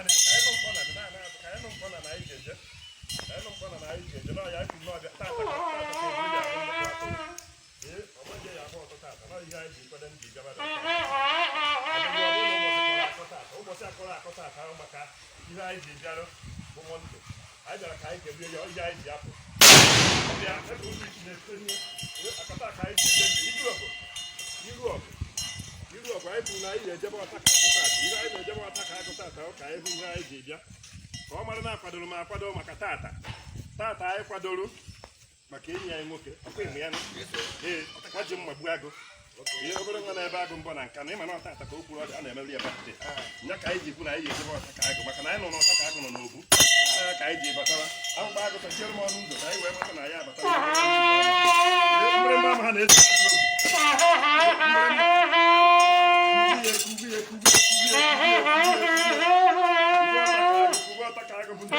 na ka anyị nụ mkpọ na dị na-ana azụ, ka anyị nụ mkpọ na na anyị ji eje, ka anyị nụ mkpọ na na anyị ji eje na ọya anyị kwuru n'ọbịa tata ka tata ka eburu ya ahụ nnukwu atụrụ. Ee, ọgbanje ya agba ọtọ tata na ihe anyị ji kwado ndị gaba na ụbọchị akọrọ akọ tata ahụ maka ihe anyị ji bịarụ bụ Monday. Anyị bịara ka anyị kelie ya ihe anyị ji apụ. Ọbịa ebe ụzọ isi na-eto ihe akọta ka anyị ji eje ndị iru ọgụ, iru ọgụ, iru ọgụ. Anyị kwuru na anyị ga-ejebe ọta ka agụ tata. Ihe anyị na-ejebe ọta ka agụ tata ka anyị hụ ihe anyị ji bịa, ka ọ mara na akwadoro m akwado maka tata. Tata anyị kwadoro maka enyi anyị nwoke ọkwa ịmụ ya nụ. Ee, ọ ji mma gbuo agụ, ihe obere nwa na-ebe agụ mbọ na nka na ịma na ọta ata ka o kwuru ọ dị a na-emeri ya birthday nya ka anyị ji kwu na anyị ga-ejebe ọta ka agụ, maka na anyị nọ n'ọta ka agụ nọ n'obu. Ee, ka anyị ji batara akpụkpọ agụ tachiere m ọnụ ụzọ ka anyị wee mata na ya abatara. Ee, mgbịrịgba ama ha na-eji atụ egwu. Mgbịrịgba ya ekugbu ya ekugbu ya ekugbu ya ekugbu ya ekugbu ya. Ọta ka agụ bụ ndị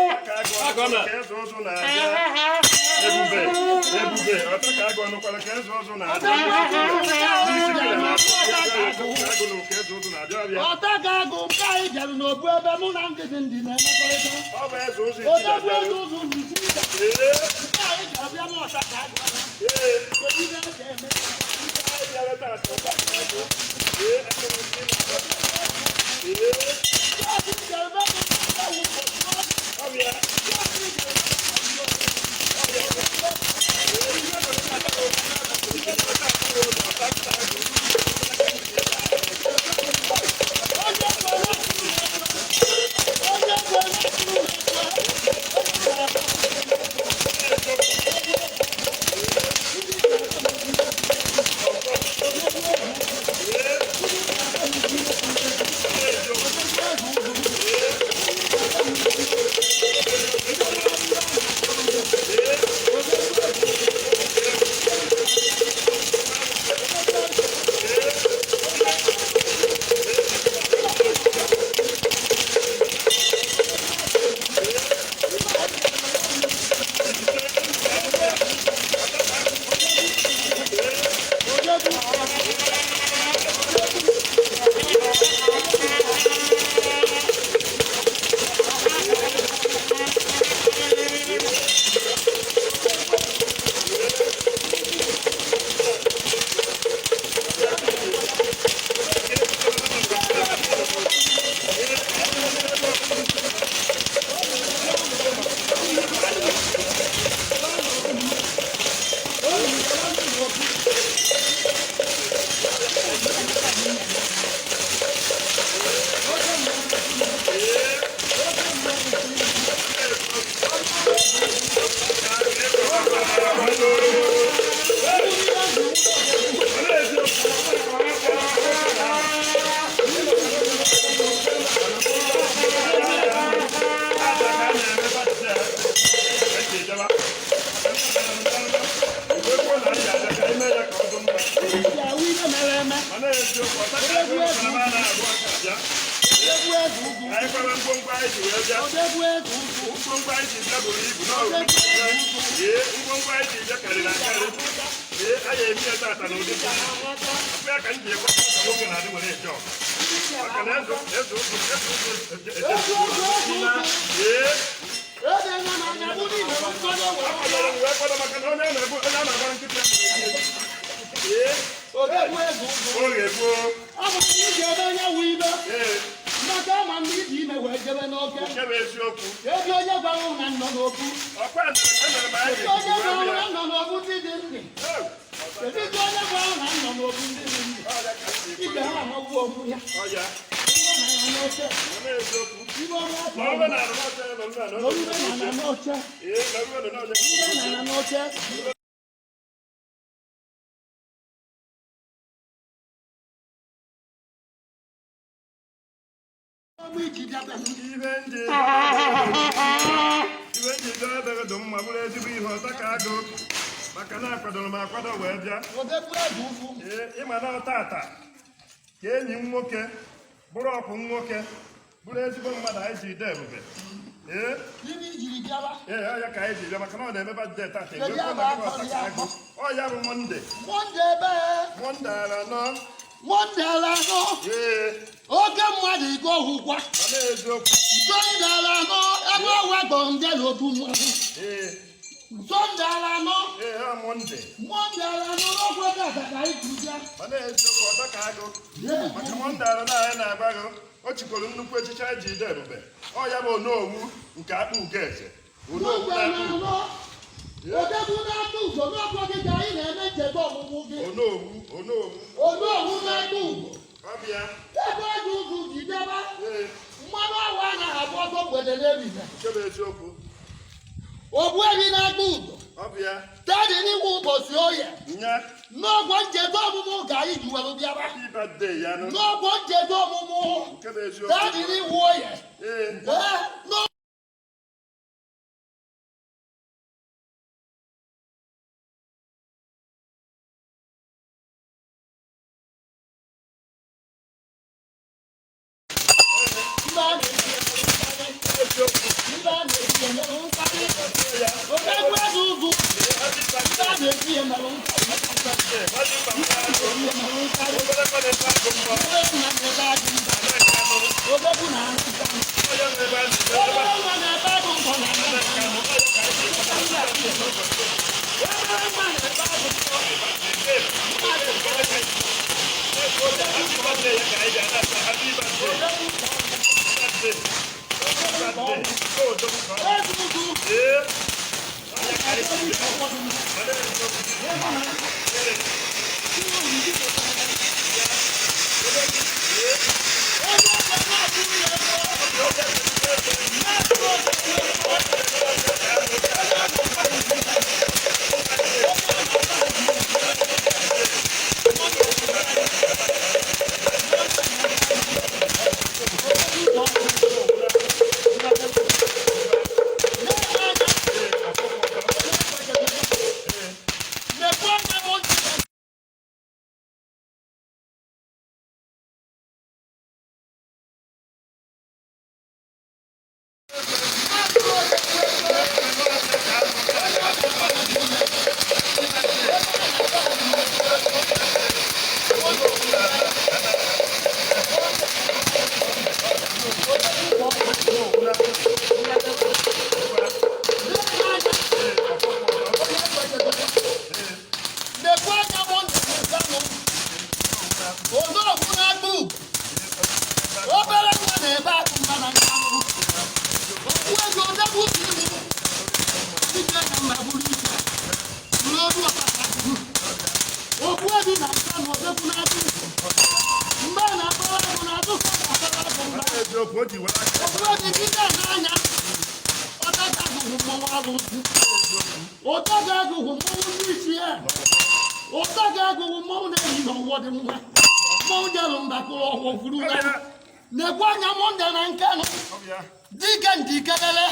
ọta ka agụ ọnụ ka eze ụzụ na-abịa. Ebube, ebube, ọta ka agụ ọnụkwara ka eze ụzụ na-abịa. Ndị isi kere na-atụ ka agụ na ka eze ụzụ na-abịa ọbịa. Ọta ga-agụ nke anyị bịara n'obu ebe mụ na ndị dị ndị na-emekọrịta. Ọ bụ eze ụzụ isi Odogwu na-abịa. eze ụzụ na isi ike. Ee, Nke anyị ga-abịa n'ọta ka agụ ahụ. ee, Kedu ihe a ga-eme? anyị bịara taata ọta ka agụ. Ee, anụrụ m ndị na-akpọ. Ee, Nke anyị bịara ebe mụ na ndị wụ ọ bụ ya. Onye kwere ji awụ ihe mere eme. Odogwu eze ugwu. Anyị kwara ngwongwo anyị ji wee bịa. Odogwu eze ugwu. Ngwongwo anyị ji bịa buru ibu n'ọrụ. Ee, ngwongwo anyị ji bịa karịrị akarị. Ee, anyị emi ya tata n'ụdị dị ya ka m ji ekwe ka nwoke na-adị were eje ọgụ, maka na eze eze ụzụ eze ụzụ Eze ụzụ, eze ụzụ. Ee. Ede nọ n'anya bụ n'ime nkwado wee Akwadoro m wee kwado, maka na onye a na-ebu onye a na-agbara nkịtị ya na-eji. Ee. Odogwu eze ugwu. Oge gboo. Ọ bụ na iji ebe onye wụ ibe Ee. maka ama m iji ime wee jebe n'oke. Nke bụ eziokwu. Ebe onye gwara ụna nọ n'okwu. Ọkwa emere m anyị Kedu onye ji gwara wee ụna bịa. nọ n'okwu ndị dị ndị? Ee, Kedu ezi onye gwara ụna nọ n'okwu ndị dị ndị? ọ ya ka m ji Ibe ha amagbu onwe ya. Ọ ya. Iwe na ya n'oche. Mana eziokwu. Iwe ọma Ma ọ bụrụ na arụ n'ọcha ya nọ nna na na iwe na na n'oche. Ee, na ruo na ọnya. Iwe na na n'oche. Ọmụ iji bịa be m. Ihe ndị bịa ebe dị mma bụrụ ezigbo ihe ọta ka agụ, maka na akwadoro m akwado wee bịa. Odogwu eze ugwu. Ee, ịma na tata ka enyi m nwoke bụrụ ọkwụ m nwoke bụrụ ezigbo mmadụ anyị ji de ebube. Ee. Ibe ijiri bịaba. Ee, ọ ya ka anyị ji bịa, maka na ọ na-eme birthday tata. Kedu ya bụ akọ ya akọ? Ọ ya bụ Monday. Monday ebe. Monday ara nọ. Monday ala anọ. Ee. Oke mmadụ. na-ego ọgwụgwa. Mana eziokwu. Sọnde ala anọ ebe ọwa gbọ ndị n'otu mmanwụ. Ee. Sọnde ala anọ. Ee, ha Mọnde. Mọnde ala anọ n'ọgwụ ebe a ka anyị kwuru ya. Mana eziokwu, ọta ka agụ. Maka Mọnde ala na anyị na-agba gụ, o chikwara nnukwu echichi anyị ji ide ebube. Ọ ya bụ Onowu nke akpụ Ugeze. Onowu Mọnde ala na-akpụ. anọ. Odegwu na-akpụ ugo n'ọgwụ gị ka anyị na-eme ncheta ọmụmụ gị. Onowu, Onowu. Onowu na-akpụ ugo. Ọ bịa. Ebe ego ugwu ji bịaba. Ee, Mmanụ awụ anaghị agba ọsọ mgbede n'ehihie. nke bụ eziokwu. Ogbu ehi na-akpụ ugo. Ọ bịa. Tedị n'iwu ụbọchị oye. Nya. N'ọgwọ ncheta ọmụmụ ka anyị ji were bịaba. Happy birthday ya nụ. N'ọgwọ ncheta ọmụmụ. Nke bụ eziokwu. Tedị n'iwu oye. Ee. Ee, Eziokwu. Ndị a na-esi emerụ nkarị. Ya. Odegwu eze ụzụ. Happy Ndị a birthday. na-esi emerụ nkarị. Happy birthday. Ndị emerụ nkarị. Obere mmadụ ebe agụ mbọ. Obere nna na-ebe agụ mbọ. Anaghị anụ. Odegwu na-arụ nkarị. Onye nọ ebe a na-ebe ebe Obere nwa na-ebe agụ mbọ na-arụ a nkarị. na-anụ. Ọ ya ka anyị ji Obere nwa na-ebe agụ Happy birthday ya ka anyị ji ana-asị happy birthday. Happy birthday. Happy birthday. O, odogwu ka ọ bụ. Eze ụzụ. Ee. Ọ ya ka anyị ji bịa. Mana eziokwu. Ee. Obere nwa na-ebe akụ mba na nkanụ. Okwu ego odegwu ka iwu. Dike na mma bụrụ ike. Bụrụ olu ọkpata bụrụ. Okwu ebi na nkanụ odegwu na-agụ. Mgbe a na-akpọrọ agụ na-azụ ka ọ na-akpọrọ agụ mba. Mana eziokwu, o ji were aka. Okwu ebi dike n'anya. Ọtaka agụgụ mmọnwụ alụsị. Ụtaka agụgụ mmọnwụ ndị ichie. Ụtaka agụgụ mmọnwụ na-eyi n'ọwọ dị mma. Mmọnwụ jelụ mba kụrụ ọhụụ furu na. Na-ekwu anya Mọnde na nkanụ. Ọ bịa. Dike ndikelele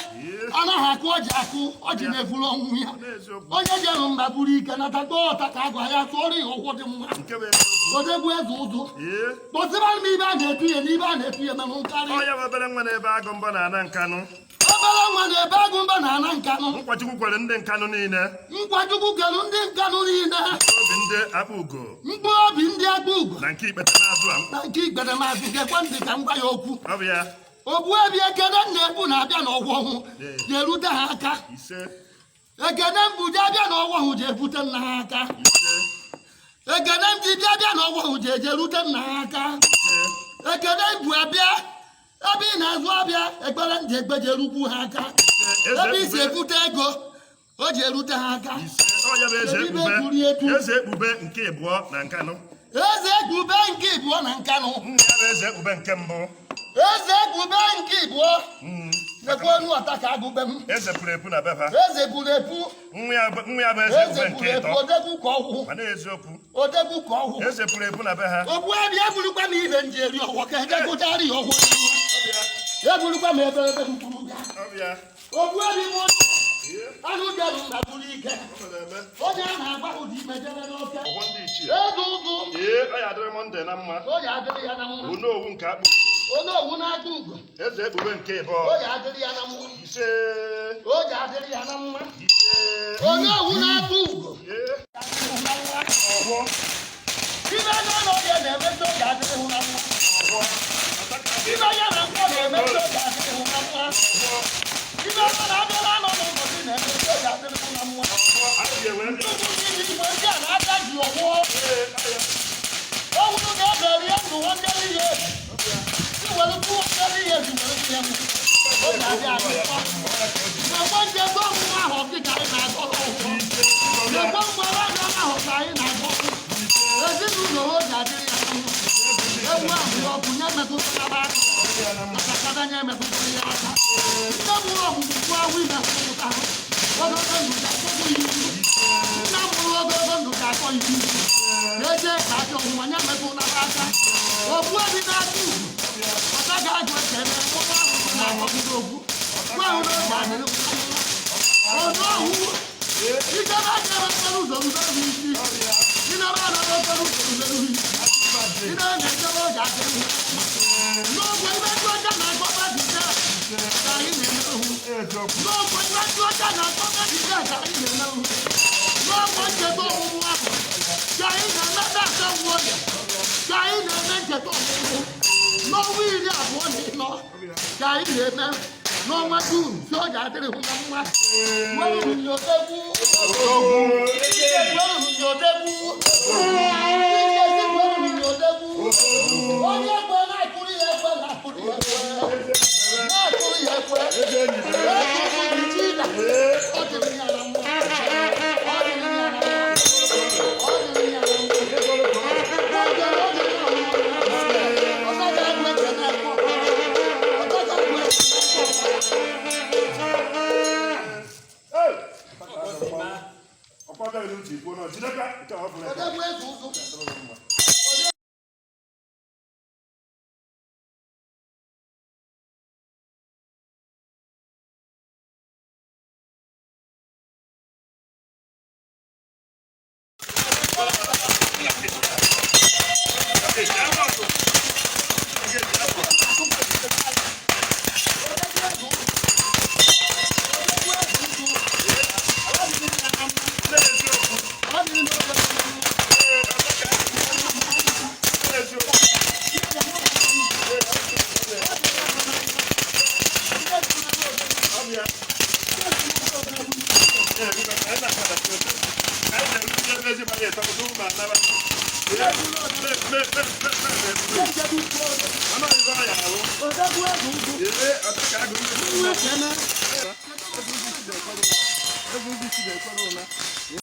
anaghị akụ ọjị akụ ọjị na-efuru ọnwụ ya. Mana eziokwu. Onye jere mba buru ike nata kpọọ ọta ka agwa ya tụọrọ ya ụkwụ dị mma. Nke bụ eziokwu. Odegwu eze ụzụ. Ee. Kpọsịba m ibe a na-etu ya n'ibe a na-etu ya merụ nkarị. Ọ ya bụ obere nwa na-ebe agụ mbọ na ana nkanụ. Obere nwa na-ebe agụ mba na ana nkanụ. Nkwachukwu kwere ndị nkanụ niile. Nkwachukwu kelu ndị nkanụ niile. Obi ndị akpa ugo Mkpụrụ obi ndị akpa ugo. na nke ikpeta n'azụ a. Na nke igbere maazị gekwe ntị ka m gwa ya okwu. Ọ bụ ya. Ogbuebi ekene na-ebu na-abịa n'ọgwụ ọhụụ ga-erute ha aka. Ise. Ekene mbuji abịa n'ọgwụ ọhụụ ji ebute nna ha aka. Ise. Ekene mji bịa bịa n'ọgwụ ọhụụ ji eje rute nna ha aka. Ise. Ekene mbu abịa ebe ị na-azụ abịa ekpere ndị egbe ji erukwu ha aka. Eze Ebe i si ekpube. ebute ego o ji erute ha aka. Ise. Ọ ya bụ eze Kedu ibe ekpube. kwuru etu? Eze ekpube nke ịbụọ na nkanụ. Eze ekpube nke ịbụọ na nkanụ. Nna ya bụ eze ekpube nke mbụ. Eze ekpube nke ịbụọ. Nekwa onu ọta ka agụbe m. Eze pụrụ epu na befa. Eze pụrụ epu. Nwa ya bụ nwa ya bụ eze Eze ekpube nke pụrụ epu ịtọ. odegwu ka ọgwụ. Mana eziokwu. Odegwu ka ọgwụ. Eze pụrụ epu na be ha. Ogbuebi eburukwa m ibe m ji eri ọgwọ ka eje gụchara ya ọgwọ. Ọ bịa. Eburukwa m ebe ebe m kwuru ga. Ọ bịa. Ogbuebi m Ee. anụ jelu mba buru ike. Ọ mere eme. Onye a na-agba ụdị ime jebe n'oke. Ọgbọ ndị ichie. Eze ụzụ. Ee, ọ ya adịrị Mọnde na mma. O ya adịrị ya na mma. Onowu nke akpụ. Onowu na-aka ugo. Eze ekpube nke ịbụọ. O ya adịrị ya na mma. Ise. O ya adịrị ya na mma. Ise. Onowu na-aka ugo. Ee. Adịrị na mma. Ọhụọ. Ibe n'ụlọ ya na-emesi o ya adịrị hụ na mma. Ọhụọ. Ataka Ibe ya na nkwọ na-eme ndị oji adịrị hụ na mma. Ibe ọma na-abịara anọ n'ụbọchị na-eme ndị oji adịrị hụ na mma. Anyị ga-enwe ndị Tupu ndị Igbo ndị a na-aka ji ọgbọ. Ee, ahịa. O wuru na ebe rie ndụ nwanne ihe. Iwere tụọ nwanne ihe ji were ihe m. O ji adị adị mma. Na-ekwe ncheta ọmụmụ ahụ ọkịka anyị na-agọrọ ụgwọ. Na-ekwe mgbara anya ahụ ka anyị na-agọ. Ezinụlọ o ji adịrị ya mma. Ewu ahụ ya ọkụ nye metụtara aka. Akakada nye metụtara ya aka. Nne mụrụ ọmụmụ bụ awụ ime mụta. Ogologo ndụ ga-akpọkwu ya ihu. Nna mụrụ ogologo ndụ ga-akọ ya ihu. Eje ka ajọ ọnwụnwa nye metụtara aka. Ogbu ebi na-aka ugwu. Ọta ga-agụ ekele mụrụ ahụ na-akọgide ogbu. Gwa ahụ n'oge adịrị mma. Ọnụ ahụ ike na-aga okporo ụzọ rubere isi. Ị nara ana n'okporo ụzọ rubere isi. Ị na-ejebe oge adịrị mma. N'ogwe ibe ndị ọcha na-akpọ dike ka anyị na-emehu. N'ogwe ibe ndị ọcha na-akpọ dike ka anyị na-emehu. N'ogwe ncheta ọmụmụ ahụ ka anyị na-emebe asa nwa oge ka anyị na-eme ncheta ọmụmụ. N'ọnwa 24 ka anyị na-eme n'ọnwa Jun si ọ ga-adịrị hụ na mma. Nwere nyodegwu. Nwere nyodegwu. Nwere nyodegwu. Onye ekwe na-akụrụ ya ekwe na-akụrụ ya ekwe. Na-akụrụ ya ekwe. Ekwu ji na. Ọ dịrị ya na mma. Ọ dịrị ya na mma. Ọ dịrị ya na mma. Ọ dịrị ya na mma. Ọ ga-agụ ekwe na-akụ. Ọ ga-agụ ekwe na-akụ. Ọkwa bịara n'uche ikwu na jideka nke a ọ bụla. Odegwu eze ụzụ.